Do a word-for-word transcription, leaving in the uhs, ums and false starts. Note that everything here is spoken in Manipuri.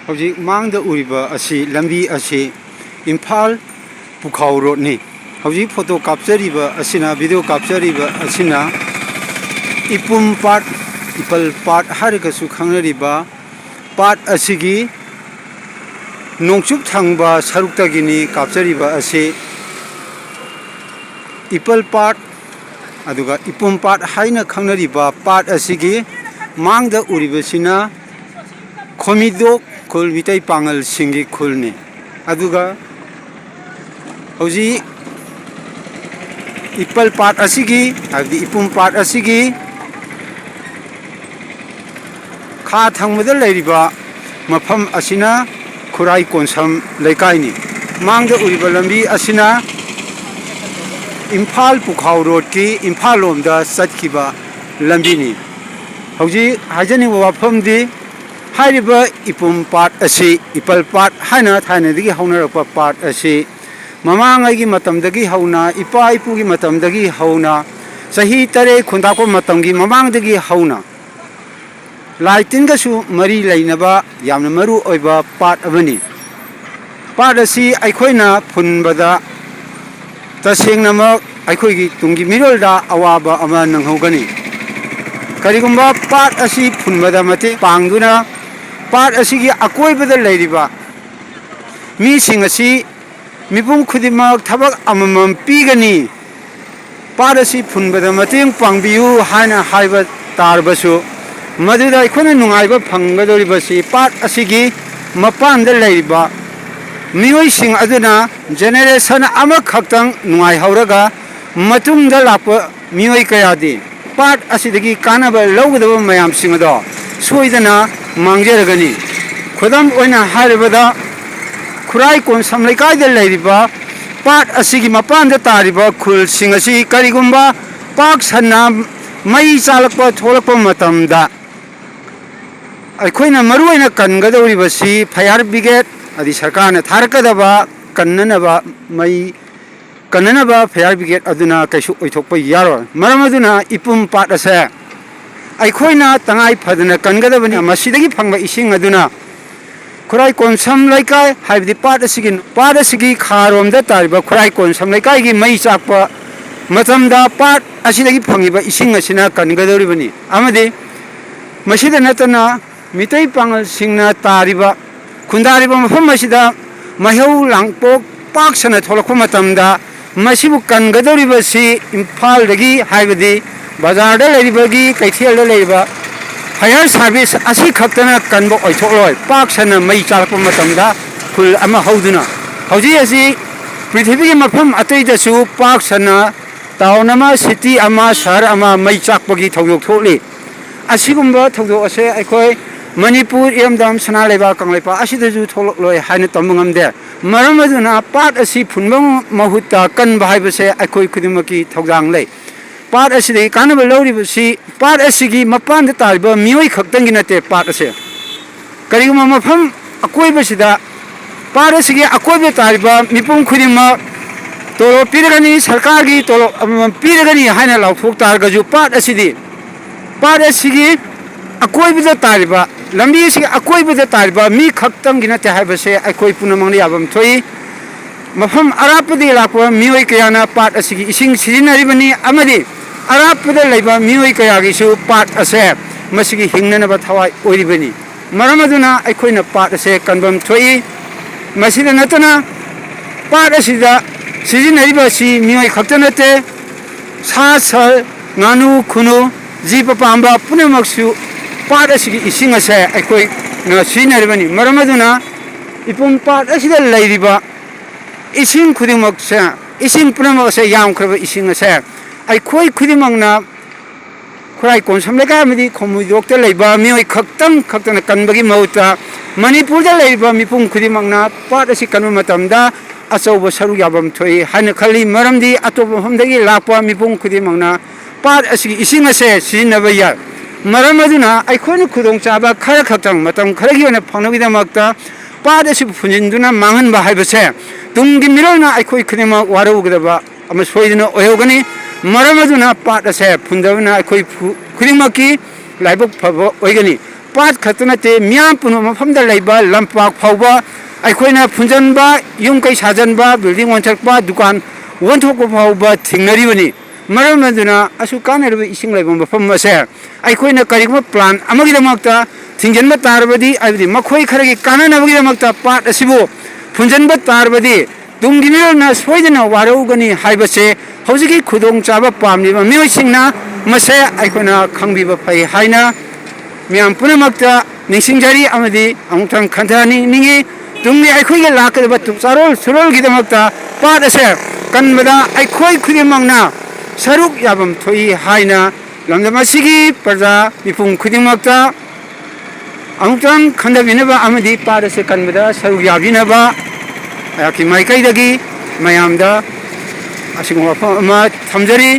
ꯍꯧꯖꯤꯛ ꯃꯥꯡꯗ ꯎꯔꯤꯕ ꯑꯁꯤ, ꯂꯝꯕꯤ ꯑꯁꯤ ꯏꯝꯐꯥꯜ ꯄꯨꯈꯥꯎ ꯔꯣꯗꯅꯤ꯫ ꯍꯧꯖꯤꯛ ꯐꯣꯇꯣ ꯀꯥꯞꯆꯔꯤꯕ ꯑꯁꯤꯅ, ꯚꯤꯗꯤꯑꯣ ꯀꯥꯞꯆꯔꯤꯕ ꯑꯁꯤꯅ ꯏꯄꯨꯝ ꯄꯥꯠ, ꯏꯄꯜ ꯄꯥꯠ ꯍꯥꯏꯔꯒꯁꯨ ꯈꯪꯅꯔꯤꯕ ꯄꯥꯠ ꯑꯁꯤꯒꯤ ꯅꯣꯡꯆꯨꯞ ꯊꯪꯕ ꯁꯔꯨꯛꯇꯒꯤꯅꯤ ꯀꯥꯞꯆꯔꯤꯕ ꯑꯁꯤ꯫ ꯏꯄꯜ ꯄꯥꯠ, ꯑꯗꯨꯒ ꯏꯄꯨꯝ ꯄꯥꯠ ꯍꯥꯏꯅ ꯈꯪꯅꯔꯤꯕ ꯄꯥꯠ ꯑꯁꯤꯒꯤ ꯃꯥꯡꯗ ꯎꯔꯤꯕꯁꯤꯅ ꯈꯣꯃꯤꯗꯣꯛ ꯈꯨꯜ, ꯃꯤꯇꯩ ꯄꯥꯉꯜꯁꯤꯡꯒꯤ ꯈꯨꯜꯅꯤ꯫ ꯑꯗꯨꯒ ꯍꯧꯖꯤꯛ ꯏꯄꯜ ꯄꯥꯠ ꯑꯁꯤꯒꯤ, ꯍꯥꯏꯕꯗꯤ ꯏꯄꯨꯝ ꯄꯥꯠ ꯑꯁꯤꯒꯤ ꯈꯥ ꯊꯪꯕꯗ ꯂꯩꯔꯤꯕ ꯃꯐꯝ ꯑꯁꯤꯅ ꯈꯨꯔꯥꯏ ꯀꯣꯟꯁꯝ ꯂꯩꯀꯥꯏꯅꯤ꯫ ꯃꯥꯡꯗ ꯎꯔꯤꯕ ꯂꯝꯕꯤ ꯑꯁꯤꯅ ꯏꯝꯐꯥꯜ ꯄꯨꯈꯥꯎ ꯔꯣꯗꯀꯤ ꯏꯝꯐꯥꯜ ꯂꯣꯝꯗ ꯆꯠꯈꯤꯕ ꯂꯝꯕꯤꯅꯤ꯫ ꯍꯧꯖꯤꯛ ꯍꯥꯏꯖꯅꯤꯡꯕ ꯋꯥꯐꯝꯗꯤ, ꯍꯥꯏꯔꯤꯕ ꯏꯄꯨꯝ ꯄꯥꯠ ꯑꯁꯤ, ꯏꯄꯜ ꯄꯥꯠ ꯍꯥꯏꯅ ꯊꯥꯏꯅꯗꯒꯤ ꯍꯧꯅꯔꯛꯄ ꯄꯥꯠ ꯑꯁꯤ, ꯃꯃꯥꯡꯉꯩꯒꯤ ꯃꯇꯝꯗꯒꯤ ꯍꯧꯅ, ꯏꯄꯥ ꯏꯄꯨꯒꯤ ꯃꯇꯝꯗꯒꯤ ꯍꯧꯅ, ꯆꯍꯤ ꯇꯔꯦꯠ ꯈꯨꯟꯇꯥꯛꯄ ꯃꯇꯝꯒꯤ ꯃꯃꯥꯡꯗꯒꯤ ꯍꯧꯅ ꯂꯥꯏ ꯇꯤꯟꯒꯁꯨ ꯃꯔꯤ ꯂꯩꯅꯕ ꯌꯥꯝꯅ ꯃꯔꯨ ꯑꯣꯏꯕ ꯄꯥꯠ ꯑꯃꯅꯤ꯫ ꯄꯥꯠ ꯑꯁꯤ ꯑꯩꯈꯣꯏꯅ ꯐꯨꯟꯕꯗ ꯇꯁꯦꯡꯅꯃꯛ ꯑꯩꯈꯣꯏꯒꯤ ꯇꯨꯡꯒꯤ ꯃꯤꯔꯣꯜꯗ ꯑꯋꯥꯕ ꯑꯃ ꯅꯪꯍꯧꯒꯅꯤ꯫ ꯀꯔꯤꯒꯨꯝꯕ ꯄꯥꯠ ꯑꯁꯤ ꯐꯨꯟꯕꯗ ꯃꯇꯦꯡ ꯄꯥꯡꯗꯨꯅ ꯄꯥꯠ ꯑꯁꯤꯒꯤ ꯑꯀꯣꯏꯕꯗ ꯂꯩꯔꯤꯕ ꯃꯤꯁꯤꯡ ꯑꯁꯤ ꯃꯤꯄꯨꯝ ꯈꯨꯗꯤꯡꯃꯛ ꯊꯕꯛ ꯑꯃꯃꯝ ꯄꯤꯒꯅꯤ, ꯄꯥꯠ ꯑꯁꯤ ꯐꯨꯟꯕꯗ ꯃꯇꯦꯡ ꯄꯥꯡꯕꯤꯌꯨ ꯍꯥꯏꯅ ꯍꯥꯏꯕ ꯇꯥꯔꯕꯁꯨ, ꯃꯗꯨꯗ ꯑꯩꯈꯣꯏꯅ ꯅꯨꯡꯉꯥꯏꯕ ꯐꯪꯒꯗꯧꯔꯤꯕꯁꯤ ꯄꯥꯠ ꯑꯁꯤꯒꯤ ꯃꯄꯥꯟꯗ ꯂꯩꯔꯤꯕ ꯃꯤꯑꯣꯏꯁꯤꯡ ꯑꯗꯨꯅ ꯖꯦꯅꯦꯔꯦꯁꯟ ꯑꯃꯈꯛꯇꯪ ꯅꯨꯡꯉꯥꯏꯍꯧꯔꯒ, ꯃꯇꯨꯡꯗ ꯂꯥꯛꯄ ꯃꯤꯑꯣꯏ ꯀꯌꯥꯗꯤ ꯄꯥꯠ ꯑꯁꯤꯗꯒꯤ ꯀꯥꯟꯅꯕ ꯂꯧꯒꯗꯕ ꯃꯌꯥꯝꯁꯤꯡ ꯑꯗꯣ ꯁꯣꯏꯗꯅ ꯃꯥꯡꯖꯔꯒꯅꯤ꯫ ꯈꯨꯗꯝ ꯑꯣꯏꯅ ꯍꯥꯏꯔꯕꯗ, ꯈꯨꯔꯥꯏ ꯀꯣꯟꯁꯝ ꯂꯩꯀꯥꯏꯗ ꯂꯩꯔꯤꯕ ꯄꯥꯠ ꯑꯁꯤꯒꯤ ꯃꯄꯥꯟꯗ ꯇꯥꯔꯤꯕ ꯈꯨꯜꯁꯤꯡ ꯑꯁꯤ ꯀꯔꯤꯒꯨꯝꯕ ꯄꯥꯛ ꯁꯟꯅ ꯃꯩ ꯆꯥꯂꯛꯄ ꯊꯣꯛꯂꯛꯄ ꯃꯇꯝꯗ, ꯑꯩꯈꯣꯏꯅ ꯃꯔꯨ ꯑꯣꯏꯅ ꯀꯟꯒꯗꯧꯔꯤꯕꯁꯤ ꯐꯥꯌꯔ ꯕ꯭ꯔꯤꯒꯦꯗ, ꯑꯗꯤ ꯁꯔꯀꯥꯔꯅ ꯊꯥꯔꯛꯀꯗꯕ ꯀꯟꯅꯅꯕ ꯃꯩ, ꯀꯟꯅꯅꯕ ꯐꯥꯌꯔ ꯕ꯭ꯔꯤꯒꯦꯗ ꯑꯗꯨꯅ ꯀꯩꯁꯨ ꯑꯣꯏꯊꯣꯛꯄ ꯌꯥꯔꯣꯏ꯫ ꯃꯔꯝ ꯑꯗꯨꯅ ꯏꯄꯨꯝ ꯄꯥꯠ ꯑꯁꯦ ꯑꯩꯈꯣꯏꯅ ꯇꯉꯥꯏ ꯐꯗꯅ ꯀꯟꯒꯗꯕꯅꯤ꯫ ꯃꯁꯤꯗꯒꯤ ꯐꯪꯕ ꯏꯁꯤꯡ ꯑꯗꯨꯅ ꯈꯨꯔꯥꯏ ꯀꯣꯟꯁꯝ ꯂꯩꯀꯥꯏ, ꯍꯥꯏꯕꯗꯤ ꯄꯥꯠ ꯑꯁꯤꯒꯤ, ꯄꯥꯠ ꯑꯁꯤꯒꯤ ꯈꯥꯔꯣꯝꯗ ꯇꯥꯔꯤꯕ ꯈꯨꯔꯥꯏ ꯀꯣꯟꯁꯝ ꯂꯩꯀꯥꯏꯒꯤ ꯃꯩ ꯆꯥꯛꯄ ꯃꯇꯝꯗ ꯄꯥꯠ ꯑꯁꯤꯗꯒꯤ ꯐꯪꯉꯤꯕ ꯏꯁꯤꯡ ꯑꯁꯤꯅ ꯀꯟꯒꯗꯧꯔꯤꯕꯅꯤ꯫ ꯑꯃꯗꯤ ꯃꯁꯤꯗ ꯅꯠꯇꯅ ꯃꯤꯇꯩ ꯄꯥꯉꯜꯁꯤꯡꯅ ꯇꯥꯔꯤꯕ, ꯈꯨꯟꯗꯥꯔꯤꯕ ꯃꯐꯝ ꯑꯁꯤꯗ ꯃꯩꯍꯧ ꯂꯥꯡꯄꯣꯛ ꯄꯥꯛ ꯁꯟꯅ ꯊꯣꯛꯂꯛꯄ ꯃꯇꯝꯗ ꯃꯁꯤꯕꯨ ꯀꯟꯒꯗꯧꯔꯤꯕꯁꯤ ꯏꯝꯐꯥꯜꯗꯒꯤ, ꯍꯥꯏꯕꯗꯤ ꯕꯖꯥꯔꯗ ꯂꯩꯔꯤꯕꯒꯤ ꯀꯩꯊꯦꯜꯗ ꯂꯩꯔꯤꯕ ꯐꯥꯌꯔ ꯁꯥꯔꯚꯤꯁ ꯑꯁꯤ ꯈꯛꯇꯅ ꯀꯟꯕ ꯑꯣꯏꯊꯣꯛꯂꯣꯏ꯫ ꯄꯥꯛ ꯁꯟꯅ ꯃꯩ ꯆꯥꯛꯂꯛꯄ ꯃꯇꯝꯗ ꯈꯨꯜ ꯑꯃ ꯍꯧꯗꯨꯅ ꯍꯧꯖꯤꯛ ꯑꯁꯤ ꯄ꯭ꯔꯤꯊꯤꯕꯤꯒꯤ ꯃꯐꯝ ꯑꯇꯩꯗꯁꯨ ꯄꯥꯛ ꯁꯟꯅ ꯇꯥꯎꯟ ꯑꯃ, ꯁꯤꯇꯤ ꯑꯃ, ꯁꯍꯔ ꯑꯃ ꯃꯩ ꯆꯥꯛꯄꯒꯤ ꯊꯧꯗꯣꯛ ꯊꯣꯛꯂꯤ꯫ ꯑꯁꯤꯒꯨꯝꯕ ꯊꯧꯗꯣꯛ ꯑꯁꯦ ꯑꯩꯈꯣꯏ ꯃꯅꯤꯄꯨꯔ, ꯏꯔꯝꯗꯝ ꯁꯅꯥ ꯂꯩꯕꯥꯛ ꯀꯪꯂꯩꯄꯥꯛ ꯑꯁꯤꯗꯁꯨ ꯊꯣꯛꯂꯛꯂꯣꯏ ꯍꯥꯏꯅ ꯇꯝꯕ ꯉꯝꯗꯦ꯫ ꯃꯔꯝ ꯑꯗꯨꯅ ꯄꯥꯠ ꯑꯁꯤ ꯐꯨꯟꯕ ꯃꯍꯨꯠꯇ ꯀꯟꯕ ꯍꯥꯏꯕꯁꯦ ꯑꯩꯈꯣꯏ ꯈꯨꯗꯤꯡꯃꯛꯀꯤ ꯊꯧꯗꯥꯡ ꯂꯩ꯫ ꯄꯥꯠ ꯑꯁꯤꯗꯒꯤ ꯀꯥꯟꯅꯕ ꯂꯧꯔꯤꯕꯁꯤ ꯄꯥꯠ ꯑꯁꯤꯒꯤ ꯃꯄꯥꯟꯗ ꯇꯥꯔꯤꯕ ꯃꯤꯑꯣꯏ ꯈꯛꯇꯪꯒꯤ ꯅꯠꯇꯦ꯫ ꯄꯥꯠ ꯑꯁꯦ ꯀꯔꯤꯒꯨꯝꯕ ꯃꯐꯝ ꯑꯀꯣꯏꯕꯁꯤꯗ, ꯄꯥꯠ ꯑꯁꯤꯒꯤ ꯑꯀꯣꯏꯕꯗ ꯇꯥꯔꯤꯕ ꯃꯤꯄꯨꯝ ꯈꯨꯗꯤꯡꯃꯛ ꯇꯣꯂꯣꯞ ꯄꯤꯔꯒꯅꯤ, ꯁꯔꯀꯥꯔꯒꯤ ꯇꯣꯂꯣꯞ ꯑꯃꯃꯝ ꯄꯤꯔꯒꯅꯤ ꯍꯥꯏꯅ ꯂꯥꯎꯊꯣꯛ ꯇꯥꯔꯒꯁꯨ, ꯄꯥꯠ ꯑꯁꯤꯗꯤ, ꯄꯥꯠ ꯑꯁꯤꯒꯤ ꯑꯀꯣꯏꯕꯗ ꯇꯥꯔꯤꯕ, ꯂꯝꯕꯤ ꯑꯁꯤꯒꯤ ꯑꯀꯣꯏꯕꯗ ꯇꯥꯔꯤꯕ ꯃꯤ ꯈꯛꯇꯪꯒꯤ ꯅꯠꯇꯦ ꯍꯥꯏꯕꯁꯦ ꯑꯩꯈꯣꯏ ꯄꯨꯝꯅꯃꯛꯅ ꯌꯥꯐꯝ ꯊꯣꯛꯏ꯫ ꯃꯐꯝ ꯑꯔꯥꯞꯄꯗꯒꯤ ꯂꯥꯛꯄ ꯃꯤꯑꯣꯏ ꯀꯌꯥꯅ ꯄꯥꯠ ꯑꯁꯤꯒꯤ ꯏꯁꯤꯡ ꯁꯤꯖꯤꯟꯅꯔꯤꯕꯅꯤ ꯑꯃꯗꯤ ꯑꯔꯥꯞꯄꯗ ꯂꯩꯕ ꯃꯤꯑꯣꯏ ꯀꯌꯥꯒꯤꯁꯨ ꯄꯥꯠ ꯑꯁꯦ ꯃꯁꯤꯒꯤ ꯍꯤꯡꯅꯅꯕ ꯊꯋꯥꯏ ꯑꯣꯏꯔꯤꯕꯅꯤ꯫ ꯃꯔꯝ ꯑꯗꯨꯅ ꯑꯩꯈꯣꯏꯅ ꯄꯥꯠ ꯑꯁꯦ ꯀꯟꯐꯝ ꯊꯣꯛꯏ꯫ ꯃꯁꯤꯗ ꯅꯠꯇꯅ ꯄꯥꯠ ꯑꯁꯤꯗ ꯁꯤꯖꯤꯟꯅꯔꯤꯕ ꯑꯁꯤ ꯃꯤꯑꯣꯏ ꯈꯛꯇ ꯅꯠꯇꯦ, ꯁꯥ ꯁꯟ, ꯉꯥꯅꯨ ꯈꯨꯅꯨ, ꯖꯤꯕ ꯄꯥꯟꯕ ꯄꯨꯝꯅꯃꯛꯁꯨ ꯄꯥꯠ ꯑꯁꯤꯒꯤ ꯏꯁꯤꯡ ꯑꯁꯦ ꯑꯩꯈꯣꯏꯅ ꯁꯤꯖꯤꯟꯅꯔꯤꯕꯅꯤ꯫ ꯃꯔꯝ ꯑꯗꯨꯅ ꯏꯄꯨꯝ ꯄꯥꯠ ꯑꯁꯤꯗ ꯂꯩꯔꯤꯕ ꯏꯁꯤꯡ ꯈꯨꯗꯤꯡꯃꯛꯁꯦ, ꯏꯁꯤꯡ ꯄꯨꯝꯅꯃꯛ ꯑꯁꯦ, ꯌꯥꯝꯈ꯭ꯔꯕ ꯏꯁꯤꯡ ꯑꯁꯦ ꯑꯩꯈꯣꯏ ꯈꯨꯗꯤꯡꯃꯛꯅ ꯈꯨꯔꯥꯏ ꯀꯣꯟꯁꯝ ꯂꯩꯀꯥꯏ ꯑꯃꯗꯤ ꯈꯣꯡꯃꯨꯖꯣꯛꯇ ꯂꯩꯕ ꯃꯤꯑꯣꯏ ꯈꯛꯇꯪ ꯈꯛꯇꯅ ꯀꯟꯕꯒꯤ ꯃꯍꯨꯠꯇ, ꯃꯅꯤꯄꯨꯔꯗ ꯂꯩꯔꯤꯕ ꯃꯤꯄꯨꯝ ꯈꯨꯗꯤꯡꯃꯛꯅ ꯄꯥꯠ ꯑꯁꯤ ꯀꯟꯕ ꯃꯇꯝꯗ ꯑꯆꯧꯕ ꯁꯔꯨꯛ ꯌꯥꯐꯝ ꯊꯣꯛꯏ ꯍꯥꯏꯅ ꯈꯜꯂꯤ꯫ ꯃꯔꯝꯗꯤ ꯑꯇꯣꯞꯄ ꯃꯐꯝꯗꯒꯤ ꯂꯥꯛꯄ ꯃꯤꯄꯨꯝ ꯈꯨꯗꯤꯡꯃꯛꯅ ꯄꯥꯠ ꯑꯁꯤꯒꯤ ꯏꯁꯤꯡ ꯑꯁꯦ ꯁꯤꯖꯤꯟꯅꯕ ꯌꯥꯏ꯫ ꯃꯔꯝ ꯑꯗꯨꯅ ꯑꯩꯈꯣꯏꯅ ꯈꯨꯗꯣꯡꯆꯥꯕ ꯈꯔ ꯈꯛꯇꯪ ꯃꯇꯝ ꯈꯔꯒꯤ ꯑꯣꯏꯅ ꯐꯪꯅꯕꯒꯤꯗꯃꯛꯇ ꯄꯥꯠ ꯑꯁꯤꯕꯨ ꯐꯨꯟꯖꯤꯟꯗꯨꯅ ꯃꯥꯡꯍꯟꯕ ꯍꯥꯏꯕꯁꯦ ꯇꯨꯡꯒꯤ ꯃꯤꯔꯣꯜꯅ ꯑꯩꯈꯣꯏ ꯈꯨꯗꯤꯡꯃꯛ ꯋꯥꯔꯧꯒꯗꯕ ꯑꯃ ꯁꯣꯏꯗꯅ ꯑꯣꯏꯍꯧꯒꯅꯤ꯫ ꯃꯔꯝ ꯑꯗꯨꯅ ꯄꯥꯠ ꯑꯁꯦ ꯐꯨꯟꯗꯕꯅ ꯑꯩꯈꯣꯏ ꯐꯨ-, ꯈꯨꯗꯤꯡꯃꯛꯀꯤ ꯂꯥꯏꯕꯛ ꯐꯕ ꯑꯣꯏꯒꯅꯤ꯫ ꯄꯥꯠ ꯈꯛꯇ ꯅꯠꯇꯦ, ꯃꯤꯌꯥꯝ ꯄꯨꯝꯕ ꯃꯐꯝꯗ ꯂꯩꯕ ꯂꯝꯄꯥꯛ ꯐꯥꯎꯕ ꯑꯩꯈꯣꯏꯅ ꯐꯨꯟꯖꯟꯕ, ꯌꯨꯝ ꯀꯩ ꯁꯥꯖꯟꯕ, building ꯑꯣꯟꯊꯣꯛꯄ, ꯗꯨꯀꯥꯟ ꯑꯣꯟꯊꯣꯛꯄ ꯐꯥꯎꯕ ꯊꯦꯡꯅꯔꯤꯕꯅꯤ꯫ ꯃꯔꯝ ꯑꯗꯨꯅ ꯑꯁꯨꯛ ꯀꯥꯟꯅꯔꯕ ꯏꯁꯤꯡ ꯂꯩꯕ ꯃꯐꯝ ꯑꯁꯦ ꯑꯩꯈꯣꯏꯅ ꯀꯔꯤꯒꯨꯝꯕ plan ꯑꯃꯒꯤꯗꯃꯛꯇ ꯊꯤꯡꯖꯤꯟꯕ ꯇꯥꯔꯕꯗꯤ, ꯍꯥꯏꯕꯗꯤ ꯃꯈꯣꯏ ꯈꯔꯒꯤ ꯀꯥꯟꯅꯅꯕꯒꯤꯗꯃꯛꯇ ꯄꯥꯠ ꯑꯁꯤꯕꯨ ꯐꯨꯟꯖꯤꯟꯕ ꯇꯥꯔꯕꯗꯤ, ꯇꯨꯡꯒꯤ ꯃꯤꯔꯣꯜꯅ ꯁꯣꯏꯗꯅ ꯋꯥꯔꯧꯒꯅꯤ ꯍꯥꯏꯕꯁꯦ ꯍꯧꯖꯤꯛꯀꯤ ꯈꯨꯗꯣꯡꯆꯥꯕ ꯄꯥꯝꯂꯤꯕ ꯃꯤꯑꯣꯏꯁꯤꯡꯅ ꯃꯁꯦ ꯑꯩꯈꯣꯏꯅ ꯈꯪꯕꯤꯕ ꯐꯩ ꯍꯥꯏꯅ ꯃꯤꯌꯥꯝ ꯄꯨꯝꯅꯃꯛꯇ ꯅꯤꯡꯁꯤꯡꯖꯔꯤ ꯑꯃꯗꯤ ꯑꯃꯨꯛꯇꯪ ꯈꯟꯊꯍꯟꯅꯤꯡꯉꯤ꯫ ꯇꯨꯡꯒꯤ ꯑꯩꯈꯣꯏꯒꯤ ꯂꯥꯛꯀꯗꯕ ꯇꯨꯡ ꯆꯥꯔꯣꯜ ꯁꯨꯔꯣꯜꯒꯤꯗꯃꯛꯇ ꯄꯥꯠ ꯑꯁꯦ ꯀꯟꯕꯗ ꯑꯩꯈꯣꯏ ꯈꯨꯗꯤꯡꯃꯛꯅ ꯁꯔꯨꯛ ꯌꯥꯐꯝ ꯊꯣꯛꯏ ꯍꯥꯏꯅ ꯂꯝꯗꯝ ꯑꯁꯤꯒꯤ ꯄ꯭ꯔꯖꯥ ꯃꯤꯄꯨꯝ ꯈꯨꯗꯤꯡꯃꯛꯇ ꯑꯃꯨꯛꯇꯪ ꯈꯟꯊꯕꯤꯅꯕ ꯑꯃꯗꯤ ꯄꯥꯠ ꯑꯁꯦ ꯀꯟꯕꯗ ꯁꯔꯨꯛ ꯌꯥꯕꯤꯅꯕ ꯑꯩꯍꯥꯛꯀꯤ ꯃꯥꯏꯀꯩꯗꯒꯤ ꯃꯌꯥꯝꯗ ꯑꯁꯤꯒꯨꯝꯕ ꯋꯥꯐꯝ ꯑꯃ ꯊꯝꯖꯔꯤ꯫